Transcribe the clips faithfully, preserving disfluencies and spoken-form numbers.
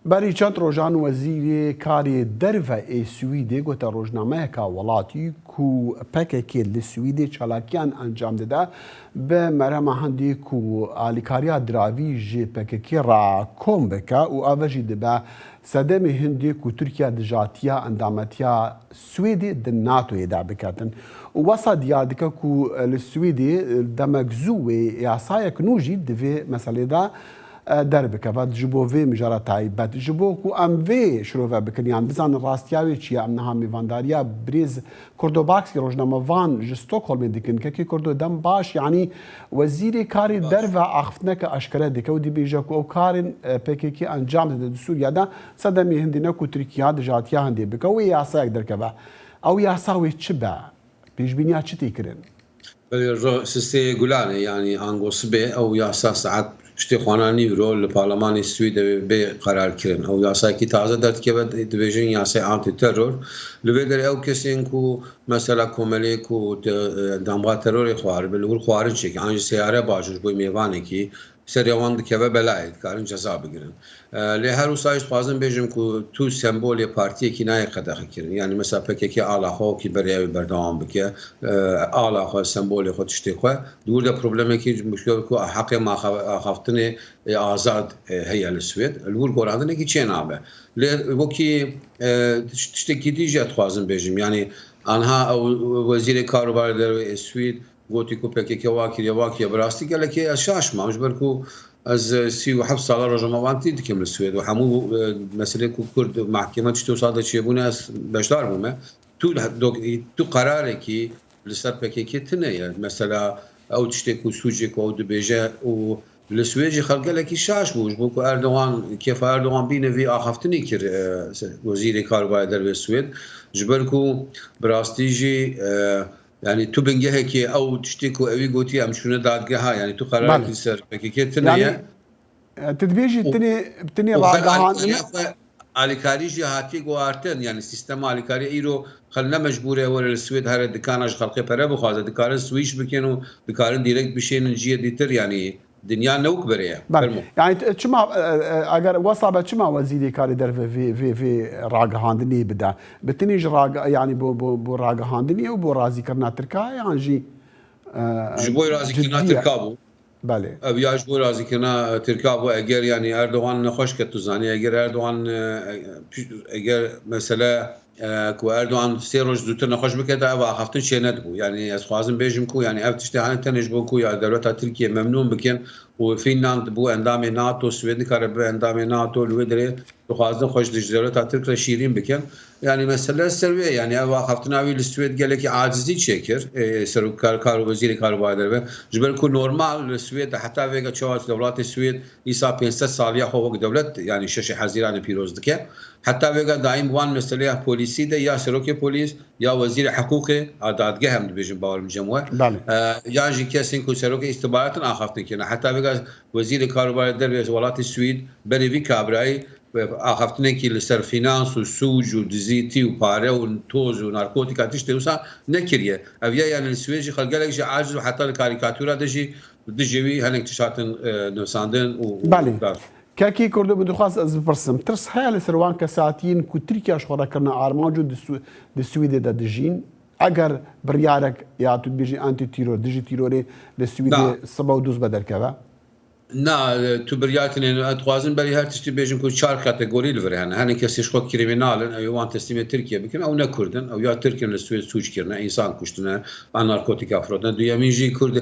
Berî çend rojan Wezîrê Karê Derve ê Swîdê gote rojnameyeka welatî ku P K K li Swîdê çalakiyan encam dide, bi merema hindê ku alîkariya diravî ji P K K re kom bike û eve jî dibe sedemê hindê ku Tirkiye dijatiya endametiya Swêdê di NATOyê de biketin. Û wesa diyar dike ku li Swêdê demek zû wê yasayek nû jî di vê meselê de e, derbikeve. Ji bo vê mijara taybet, ji bo ku em vê şirove bikin, yan bizanin rastiya wê çi ye, em niha mêvandariya birêz Kurdo Baksî, rojnamevan ji Stockholmê dikin. Kekê Kurdo, dem baş, yanî Wezîrê Karê Derve axiftineke eşkere dike û dibêje ku ew karên, e, P K K encam dide di Sûriye de, sedemê hindî ne ku Tirkiye dijatiya hindê bike û wê yasayek derkeve. Ew yasa wê çi be? Pêşbîniya çi tê kirin? Belê, ro-, sisê Gulanê, yanî ango sibê, ew yasa saet piştê xwana nîvro li Parlemanê Swêdê bê qerar kirin. Ew yasayekî taze derdikeve, dibêjin yasayê antiteror. Li vê derê ew kesên ku mesela komelê ku te-, e, damga terorê xwaribin, li wir xwarin çêkin, an jî seyare bajin ji bo mêvanekî, serê wan dikeve belayê, dikarin ceza bigirin. E, lê her wisa jî dixwazim bêjim ku tu sembolê partiyekî nayê qedexekirin. Yanî mesela P K K ala xwe wekî berê ew ê berdewam bike, e, ala xwe, sembolê xwe, tiştê xwe. Di wir de problemekî muşkil ku heqê ma-, axaftinê, e, azad, e, heye li Swêd. Li wir gorandinekî çênabe. Lê wekî, e, tiş-, tiştekî dî jî ez dixwazim bêjim. Yanî anha ew wezîrê kar û barê derve ê Swêd gotî ku P K K wa kiriye, wa kiriye. Bi rastî gelekî ez şaş mam, ji ber ku ez, e, sî û heft sala rojnamevanîtî dikim li Swêd û hemû, e, meselê ku Kurd mehkeme tiştê wisa de çêbûne ez beşdar bûme. Tu, tu qerarekî li ser P K K tune ye. Mesela ew tiştê ku sûcê ku ew dibêje û li Swêd jî xelk gelekî şaş bû, ji bo ku Erdogan, kêfa Erdogan bîne vî axaftinî kir, e, se-, wezîrê kar û barê derve Swêd. Ji ber ku bi rastî jî, e, Yanî tu bingehekê ew tiştê ku ewî gotî em çûne dadgeha, yanî tu qerarekî Belê. ser P K K tune Yanî, ye. e, tu dibêjî Û, tinê, tinê û xel ragihandin. alîkariya xwe, alîkarî jî hatiye guhartin, yanî sîstema alîkarî îro xel ne mecbûr e were li Swêd here dikana ji xelkê pere bixwaze, dikarin swîç bikin û dikarin dîrekt bişênin ciyê dîtir, yanî dinya ne wek berê ye. Belê. Fermo. Yanî t-, çima, e, e, eger wesa be çima wezîrê karê derve vê, vê, vê ragihandinê bide? Bi tinê ji rag-, yanî bo, bo, bo ragihandinê û bo razîkirina Tirka yan jî, e, Ji bo razîkirina ciddî ye? Tirka bû. Belê. Ev ya ji bo razîkirina Tirka bû. Eger yanî Erdogan nexweş ket, tu zanî, eger Erdogan, e, e, eger mesele e, ku Erdogan sê roj zûtir nexweş bikete, ev axaftin çênedibû. Yanî ez dixwazim bêjim ku yanî ev tiştê hene tenê ji bo ku ya dewleta Tirkiye memnûn bikin û Fînland bû endamê nato, Swêd nikare bibe endamê nato, li wê derê dixwazin xwe ji dewleta Tirk re şîrîn bikin. Yanî mesele ser wê, yanî ev axaftina wî li Swêd gelekî acizî çêkir, e, serokar, kar û wezîrê kar û barê derve. Ji ber ku normal li Swêd de heta vêga çawa welatê Swêd îsa pênc sed saliya xwe wek dewlet, yanî şeşê Hezîranê pîroz dike. Heta vêga daîm wan meseleya polîsî de ya serokê polîs, ya wezîrê hiqûqê, a dadgeh em dibêjin, bawer min cem we. Belê. E, yan jî kesên ku serokê îstihbaratin axaftin kirine. Heta vêga wezîrê karûbarê derve welatê Swîd berê vî kabrayî, e, axaftinekî li ser fînans û sûc û dizîtî û pare û toz û narkotîka tiştê wisa nekiriye. Ev ya, yanî li Swêd jî xelk gelek jî aciz û heta li karîkatûra de jî dijî wî hinek tişt hatin, e, nivîsandin û, û Belê. dar. Kekî Kurdo, min dixwest ez bipirsim, tirs heye li ser wan kesatiyên ku Tirkiye ji xwe re kirine armanc û di Swi-, di Swîdê de dijîn? Eger biryarek ya tu dibêjî antî-tîror, dijî tîrorê li Swîdê Na. sibe û dûz be derkeve? Na, tu biryar tinê, ez dixwazim berî her tiştî bêjim ku çar kategorî li vir hene. Hene kesê ji xwe krîmînal in, ew ê wan teslîmê Tirkiye bikin, ew ne Kurd in, ew ya Tirk in li Swêd sûc kirine, însan kuştine, an narkotîka firotine. Duyemîn jî Kurd,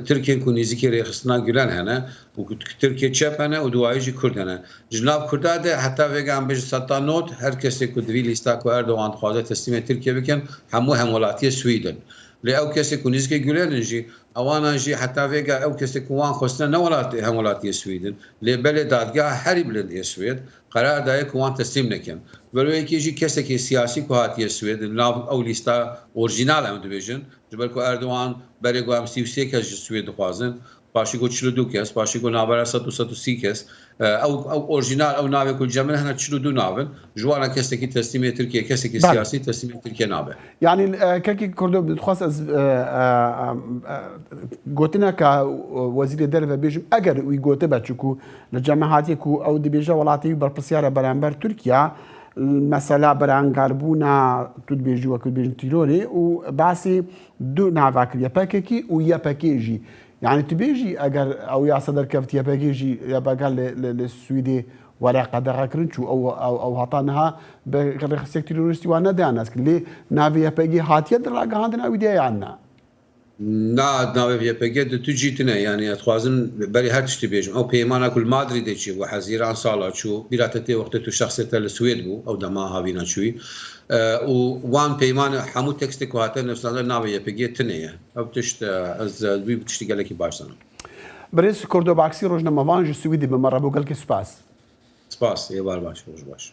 Tirk in ku nêzîkî rêxistina Gulen hene. û ku Tirkê çep hene û duwayî jî Kurd hene. Ji nav Kurda de heta vêga em bêjin seta nod, her kesê ku di vî lîsta ku Erdogan dixwaze teslîmê Tirkiye bikin, hemû hemwelatiyê Swîd in. Lê ew kesê ku nêzîkê Gulen in jî, ewana jî heta vêga ew kesê ku wan xwestine ne welat-, hemwelatiyê Swîd in. Lê belê dadgeha herî bilind ê Swêd qerar daye ku wan teslîm nekin. Ber wê yekê jî kesekî siyasî ku hatiye Swêd, li nav ew lîsta orjînal em dibêjin, ji ber ku Erdogan berê got em sî û sê kes ji Swêd dixwazin, Paşî got çil û du kes, paşî got navbera sed û sed û sî kes. E, ew, ew orjînal, ew navê ku li cem min hene çil û du nav in. Ji wan re kesekî teslîmê Tirkiye, kesekî Belê. siyasî teslîmê Tirkiye nabe. Yanî e, kekî Kurdo, dixwest ez e, e, e, e, gotineka e, wezîrê derve bêjim, eger wî gotibe, çiku li cem min hatiye ku ew dibêje welatê wî berpirsiyar e beramber Tirkiye, mesela berengarbûna, tu dibêjî, wekî dibêjin tîrorê û basî du nava kiriye, P K K û Y P G jî. Yanî tu bêjî eger ew yasa derkevt Y P G jî, Y P G li, li, li Swîdê were qedexekirin, çû ew, ew, ew heta niha bi rêxistek terorîstî wan nedayane ez kirin. Lê navê Y P G hatiye di ragihandina wî de yan na? Na, navê Y P G di tu cî tine, yanî ez dixwazim berî her tiştî bêjim. Ew peymana ku li Madrîdê çû, û hezîran sala çû, bîra te tê wextê tu şexsê te li Swêd bû, ew dema havîna çûyî. E, û wan peyman, hemû tekstê ku hate nivîsandin navê Y P G tine ye. Ew tişt, e, ez, e, wî tiştî gelekî baş zanim. Birêz Kurdo Baksî, rojnamevan ji Swîdê, bi me re bû, gelkî spas. Spas, êvar baş, roj baş.